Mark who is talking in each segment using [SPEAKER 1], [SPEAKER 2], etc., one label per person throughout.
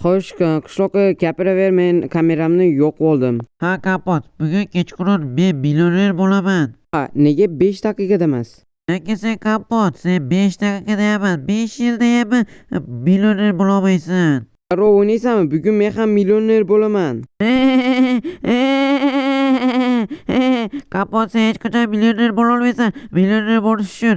[SPEAKER 1] Xo'sh, qishloqqa gapiraver, men kameramni yo'q oldim.
[SPEAKER 2] Ha, Kompot, bugun kechqurun men millioner bo'laman.
[SPEAKER 1] Ha, nega 5 daqiqada emas?
[SPEAKER 2] Lekin sen, Kompot, sen 5 daqiqada emas, 5 yilda ham millioner bo'lolmaysan.
[SPEAKER 1] Darrov o'ynaysanmi? Bugun men ham millioner bo'laman.
[SPEAKER 2] Kompot, sen hech qachon millioner bo'lolmaysan. Millioner bo'lish uchun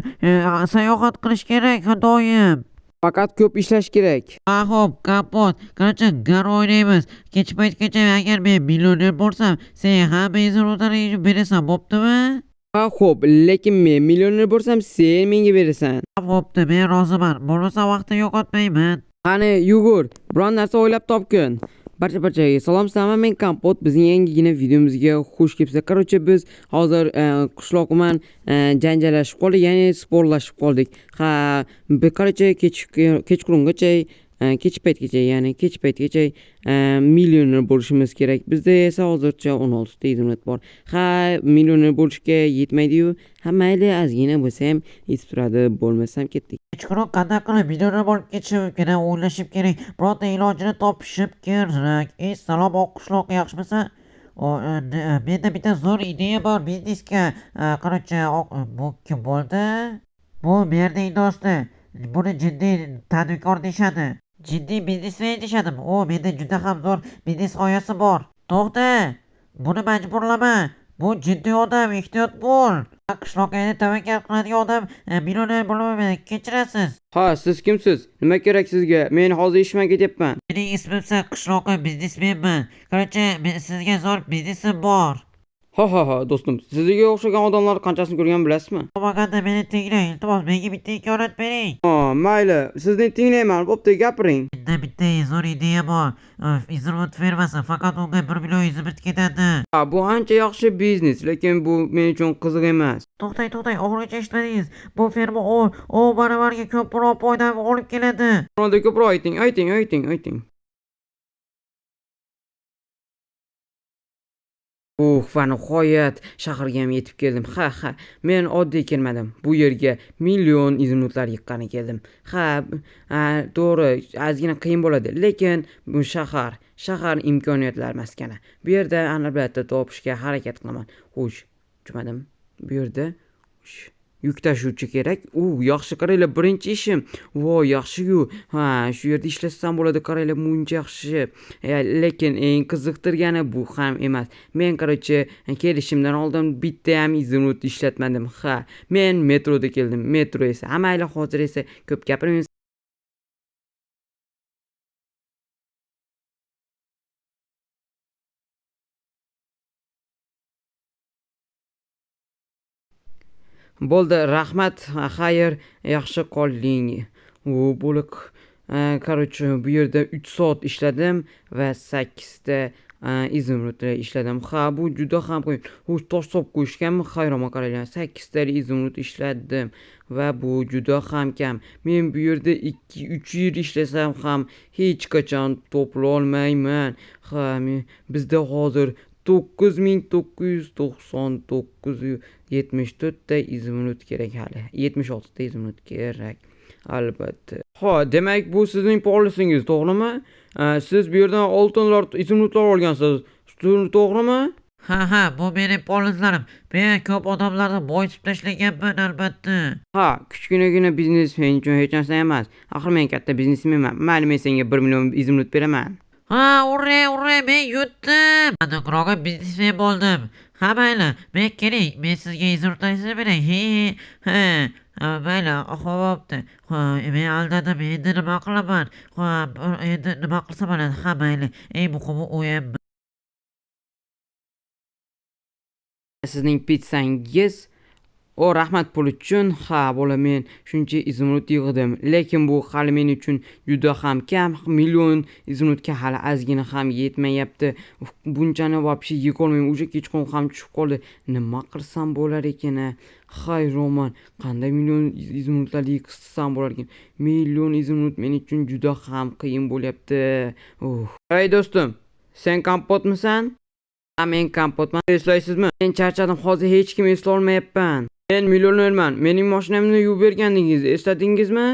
[SPEAKER 2] sayohat qilish kerak doim.
[SPEAKER 1] Faqat ko'p ishlash kerak.
[SPEAKER 2] Ha, xo'p, Kompot, короче, gar o'ynaymiz. Kech paytgacha agar men millioner bo'lsam, sen hamma izurutlaringni berasan, bo'ptimi?
[SPEAKER 1] Ha, xo'p, lekin men millioner bo'lsam, sen menga berasan.
[SPEAKER 2] Bo'pti, men roziman. Bo'lmasa vaqtni yo'qotmayman.
[SPEAKER 1] Qani, yugur, biron narsa o'ylab topgin. Barcha barchaga salom, sizlarman men Kompot. Bizning yangigina videomizga xush kelibsizlar. Короче, biz hozir qishloq bilan janjallashib qoldik, ya'ni sporlashib qoldik. Ha, короче, kechqurungacha, kech paytgacha, ya'ni kech paytgacha millioner bo'lishimiz kerak. Bizda esa hozircha 16 ta izumrud bor. Ha, millioner bo'lishga yetmaydi-yu. Ha, mayli, ozgina bo'lsa ham yetib turadi. Bo'lmasam ketdik.
[SPEAKER 2] Kechqurun qanday qilib millioner bo'lib ketishim mumkin, o'ylashim kerak. Birorta ilojini topishim kerak. Ey, salom, oq qishloq, yaxshimisan? Menda bitta zo'r ideya bor biznesga. Короче, bu kim bo'ldi? Bu merning do'sti. Buni jiddiy tadbirkor deyishadi. Jiddiy biznesmen deyishadimi? O, menda juda ham zo'r biznes g'oyasi bor. To'xta, buni majburlama. Bu jiddiy odam, ehtiyot bo'l. Qishloqqa endi tavakkal qiladigan odam millioner bo'lolmaydi. Kechirasiz.
[SPEAKER 1] Ha, siz kimsiz? Nima kerak sizga? Men hozir ishman ketyapman.
[SPEAKER 2] Mening ismim Qishloqi, biznesmenman. Короче, men sizga zo'r biznesim bor.
[SPEAKER 1] Ha ha ha, do'stim, sizga o'xshagan odamlar qanchasini ko'rgan bilasizmi?
[SPEAKER 2] Bo'lmaganda meni tinglang, iltimos, menga bitta imkoniyat bering.
[SPEAKER 1] Ha, mayli, sizni tinglayman. Bo'pti, gapiring.
[SPEAKER 2] Menda bitta zo'r ideya bor. Izumrud fermasi, faqat unga 1 million izumrud ketadi.
[SPEAKER 1] Ha, bu ancha yaxshi biznes, lekin bu men uchun qiziq emas.
[SPEAKER 2] To'xtang, to'xtang, oxirigacha eshitmadingiz. Bu ferma o baravarga ko'proq foyda olib keladi.
[SPEAKER 1] Unda ko'proq ayting, ayting, ayting, ayting. Va nihoyat shaharga ham yetib keldim. Ha, ha, men oddiy kelmadim. Bu yerga million izumrudlar yiqqani keldim. Ha, to'g'ri, ozgina qiyin bo'ladi, lekin bu shahar imkoniyatlar maskani. Bu yerda albatta topishga harakat qilaman. Xo'sh, tushmadim. Bu yerda yuk tashuvchi kerak. U yaxshi, qaranglar, birinchi ishim. Voy, yaxshi-yu. Ha, shu yerda ishlasam bo'ladi, qaranglar, muncha yaxshi. Lekin eng qiziqtirgani bu ham emas. Men, короче, kelishimdan oldin bitta ham izumrud ishlatmadim. Ha, men metroda keldim. Metro esa, ha, mayli, hozir esa ko'p gapirmaymiz. Bo'ldi, rahmat, xayr, yaxshi qoling. U bo'lib, короче, bu yerda 3 soat ishladim va 8 ta izumrudlar ishladim. Ha, bu juda ham qiyin. Xo'sh, tosh solib qo'yishganmi? Hayronman, qaranglar, 8 ta izumrud ishladim va bu juda ham kam. Men bu yerda 2-3 yil ishlasam ham hech qachon to'pla olmayman. Ha, men bizda hozir to'qqiz ming to'qqiz yuz to'qson to'qqiz yuz yetmish to'rtta izumrud kerak hali. Yetmish oltita izumrud kerak albatta. Ha, demak bu sizning polisingiz, to'g'rimi? Siz bu yerdan oltinlar, izumrudlar olgansiz, to'g'rimi?
[SPEAKER 2] Ha, ha, bu mening polislarim. Men ko'p odamlarni boyitib tashlaganman albatta.
[SPEAKER 1] Ha, kichkinagina biznes men uchun hech narsa emas. Axir men katta biznesmenman. Mayli, men senga 1 million izumrud beraman.
[SPEAKER 2] Ha, urra, urra, men yutdim. Aniqrog'i biznesmen bo'ldim. Ha, mayli, men keling, men sizga izumrudlaringizni beray. He, he, ha, mayli, xo'p, ha, men aldadim, endi nima qilaman? Ha, endi nima qilsam bo'ladi? Ha, mayli, eng muhimi u ham.
[SPEAKER 1] Sizning pitsangiz. O, rahmat pul uchun. Ha, bola, men shuncha izumrud yig'dim, lekin bu hali men uchun juda ham kam. Million izumrudga hali ozgina ham yetmayapti. Uf, bunchani вообще yig'olmayman. Уже kechqurun ham tushib qoldi. Nima qilsam bo'lar ekan, a? Hayronman. Qanday million izumrudlarni yig'sam bo'lar ekan? Million izumrud men uchun juda ham qiyin bo'lyapti. Uh. Ey do'stim, sen kompotmisan? Ha, men kompotman. Eslaysizmi? Men charchadim, hozir hech kim eslolmayapman. Men millionerman. Mening mashinamni yuvib bergandingiz, esladingizmi?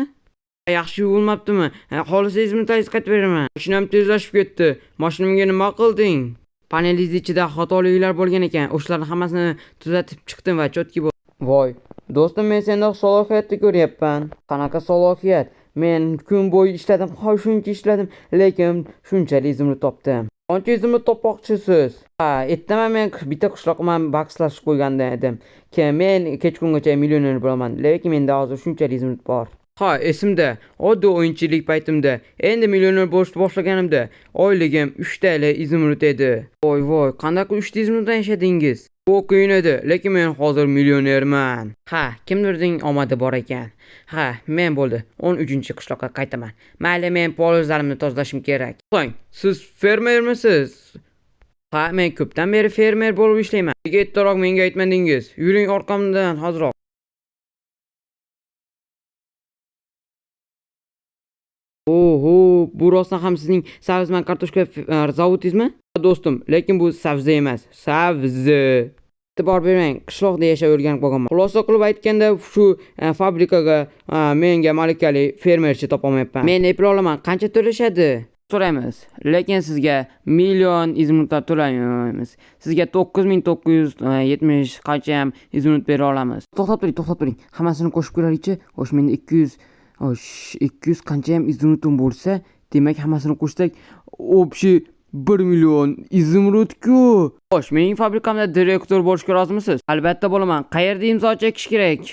[SPEAKER 1] Yaxshi yuvilmabdimi? Xohlasangiz mutayiz qaytib beraman. Mashinam tezlashib ketdi. Mashinamga nima qilding? Panelingiz ichida xatoliklar bo'lgan ekan. O'shalarni hammasini tuzatib chiqdim va chotki bo'ldi. Voy, do'stim, men senda salohiyatni ko'ryapman. Qanaqa salohiyat? Men kun bo'yi ishladim, shuncha ishladim, lekin shunchalik izimni topdim. Qancha izimni topmoqchisiz? Ha, ertaman men bitta qishloq bilan bahslashib qo'yganda edim. Keyin men kechqurungacha millioner bo'laman, lekin menda hozir shunchalik izim bor. Ha, esimda, oddiy o'yinchilik paytimda, endi millioner bo'lishni boshlaganimda oyligim 3 tali izumrud edi. Voy voy, qanday qilib 3 ta izumruddan yashadingiz? Bu qiyin edi, lekin men hozir millionerman. Ha, kimdirning omadi bor ekan. Ha, men bo'ldi. 13-qishloqqa qaytaman. Mayli, men polizlarimni tozalashim kerak. To'xtang, siz fermermisiz? Ha, men ko'pdan beri fermer bo'lib ishlayman. Nega ertaroq menga aytmadingiz? Yuring orqamdan hoziroq. Oho, bu rostdan ham sizning sabzi bilan kartoshka zavodingizmi? Do'stim, lekin bu sabzi emas, sabzi. E'tibor bermang, qishloqda yashab o'rganib qolganman. Xulosa qilib aytganda, shu fabrikaga menga malakali fermerchi topolmayapman. Men eplay olaman, qancha to'lashadi? So'raymiz. Lekin sizga million izumrudlar to'laymiz. Sizga 9970 qancha ham izumrud bera olamiz. To'xtab turing, to'xtab turing. Hammasini qo'shib ko'raylikchi. Xo'sh, menda 200, xo'sh, 200 qancha ham izumrudim bo'lsa, demak hammasini qo'shsak, общий 1 million izumrud-ku. Xo'sh, mening fabrikamda direktor bo'lishga rozimisiz? Albatta bo'laman. Qayerda imzo chekish kerak?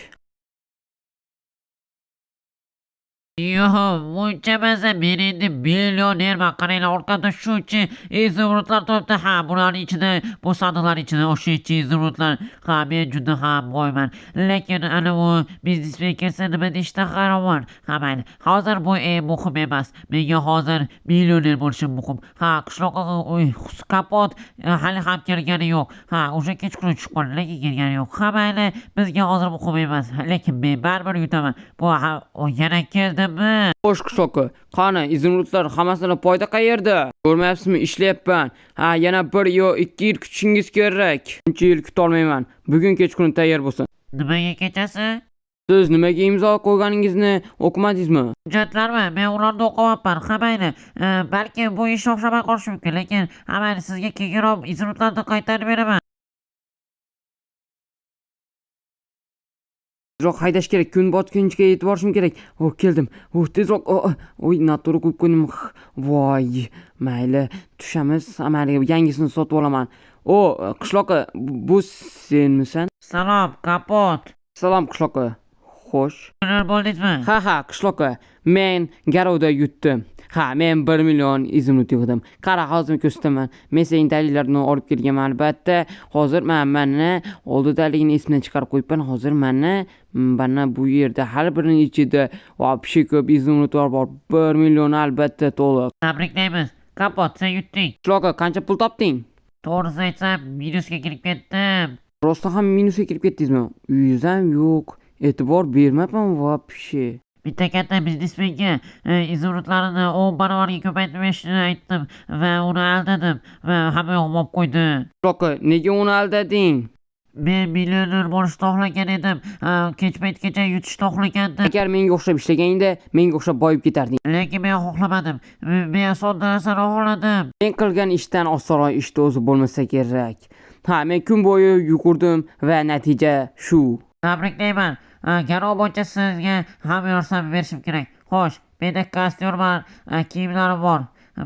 [SPEAKER 2] Yo'q, buncha emas, men endi millionerman. Qaranglar, orqamda shuncha izumrudlar turibdi. Ha, bularning ichida, bu sandiqlar ichida o'shancha izumrudlar. Ha, men juda ham boyman. Lekin ana u biznesmen kelsa nima deyishdan hayronman. Ha, mayli. Hozir bu eng muhim emas. Menga hozir millioner bo'lishim muhim. Ha, qishloqqa kapot hali ham kelgani yo'q. Ha, o'sha kechqurun tushib qoldi, lekin kelgani yo'q. Ha, mayli, bizga hozir muhim emas. Lekin men baribir yutaman. Bu yana keldi.
[SPEAKER 1] Xo'sh, qishloqqa, qani izumrudlar hammasini foyda qayerda? Ko'rmayapsizmi, ishlayapman. Ha, yana 1 yo 2 yil kutishingiz kerak. Uncha yil kutolmayman. Bugun kechqurun tayyor bo'lsin.
[SPEAKER 2] Nimaga kechasi?
[SPEAKER 1] Siz nimaga imzo qo'yganingizni o'qimadingizmi?
[SPEAKER 2] Hujjatlarmi? Men ularni o'qiyapman. Ha, mayli. Balki bu ish o'xshamay qolishi mumkin, lekin ha, mayli, sizga keyinroq izumrudlarni qaytarib beraman.
[SPEAKER 1] Tezroq haydash kerak, kun botguncha yetib borishim kerak. Oh, keldim. Oh, tezroq. Oy, noto'g'ri qo'yib qo'ydim. Voy, mayli, tushamiz. Mayli, yangisini sotib olaman. O, qishloqqa, bu senmisan?
[SPEAKER 2] Salom, kapot.
[SPEAKER 1] Salom, qishloqqa. Xo'sh.
[SPEAKER 2] Millioner bo'ldingizmi?
[SPEAKER 1] Ha, ha, qishloqqa. Men garovda yutdim. Ha, men 1 million izumrud yig'dim. Qara, hozir ko'rsataman. Men sening dalillarni olib kelganman albatta. Hozir men oldidagini esimdan chiqarib qo'yibman. Hozir mana bu yerda har birining ichida вообще ko'p izumrudlar bor. 1 million albatta to'liq.
[SPEAKER 2] Tabriklaymiz. Kapot, sen yutding.
[SPEAKER 1] Qishloqqa, qancha pul topding?
[SPEAKER 2] To'g'risini aytsam, minusga kirib ketdim.
[SPEAKER 1] Rostdan ham minusga kirib ketdingizmi? Uyingiz ham yo'q. E'tibor bermabman вообще.
[SPEAKER 2] Bitta katta biznesmenga izumrudlarini 10 barobarga ko'paytirib berishini aytdim va uni aldadim va hamma yo'g'im olib qo'ydi.
[SPEAKER 1] Qishloqqa, nega uni aldading?
[SPEAKER 2] Men millioner bo'lishni xohlagan edim. Kech paytgacha yutishni xohlagandim.
[SPEAKER 1] Agar menga o'xshab ishlaganingda, menga o'xshab boyib ketarding.
[SPEAKER 2] Lekin men xohlamadim. Men sodda narsani xohladim.
[SPEAKER 1] Men qilgan ishdan osonroq ishni o'zi bo'lmasa kerak. Ha, men kun bo'yi yugurdim va natija shu.
[SPEAKER 2] Tabriklayman. Garov bo'yicha sizga ham yordam berishim kerak. Xo'sh, menda kostyum bor, kiyimlarim bor.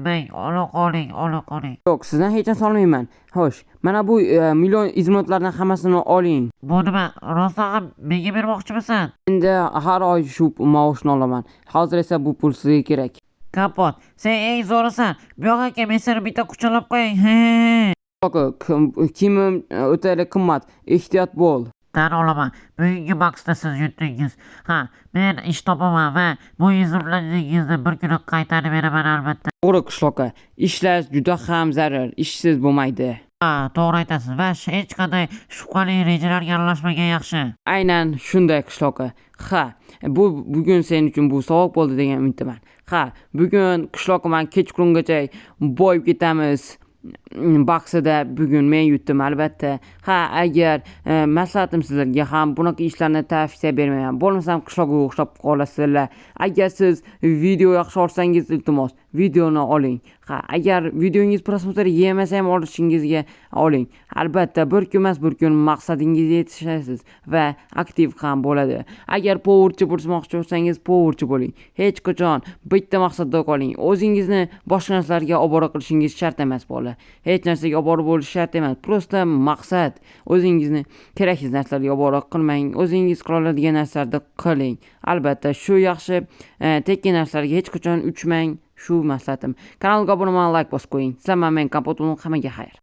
[SPEAKER 2] Mang, ola qoling, ola qoling.
[SPEAKER 1] Yo'q, sizdan hech narsa olmayman. Xo'sh, mana bu million izumrudlardan hammasini oling.
[SPEAKER 2] Bu nima? Rostdan ham menga bermoqchimisan?
[SPEAKER 1] Endi har oy shu maoshni olaman. Hozir esa bu pul sizga kerak.
[SPEAKER 2] Kapot, sen eng zo'risan. Bu yoqqa kel, men seni bitta quchoqlab qo'yay. He.
[SPEAKER 1] Kiyimim o'ta qimmat. Ehtiyot bo'l.
[SPEAKER 2] Tan olaman. Bugungi boksda siz yutdingiz. Ha, men ish topaman va bu izumrudlaringizni bir kuni qaytarib beraman albatta.
[SPEAKER 1] To'g'ri, qishloqqa. Ishlash juda ham zarur. Ishsiz bo'lmaydi.
[SPEAKER 2] Ha, to'g'ri aytasiz va hech qanday shubhali rejalarga aralashmagan yaxshi.
[SPEAKER 1] Aynan shunday, qishloqqa. Ha, bu bugun sen uchun bu sovuq bo'ldi degan umiddaman. Ha, bugun qishloqqa man kechqurungacha boyib ketamiz. Baksida bugun men yutdim albatta. Ha, agar maslahatim sizlarga ham bunaqa ishlarni tavsiya bermayman. Bo'lmasam qishloqqa o'xshab qolasizlar. Agar siz video yaxshi olsangiz, iltimos, videoni oling. Ha, agar videongiz просмотр yemasa ham olishingizga oling. Albatta, bir kun emas, bir kun maqsadingizga yetishasiz va aktiv ham bo'ladi. Agar повар chi bo'lmoqchi bo'lsangiz, повар chi bo'ling. Hech qachon bitta maqsadda qoling. O'zingizni boshqa narsalarga obora qilishingiz shart emas, bola. Hech narsaga obora bo'lish shart emas. Просто maqsad. O'zingizni keraksiz narsalarga obora qilmang. O'zingiz qila oladigan narsalarni qiling. Albatta, shu yaxshi. Tekin narsalarga hech qachon uchmang. Shu maslahatim. Kanalga obuna bo'ling, like bosib qo'ying. Sizlar bilan men Kompot, hammaga xayr.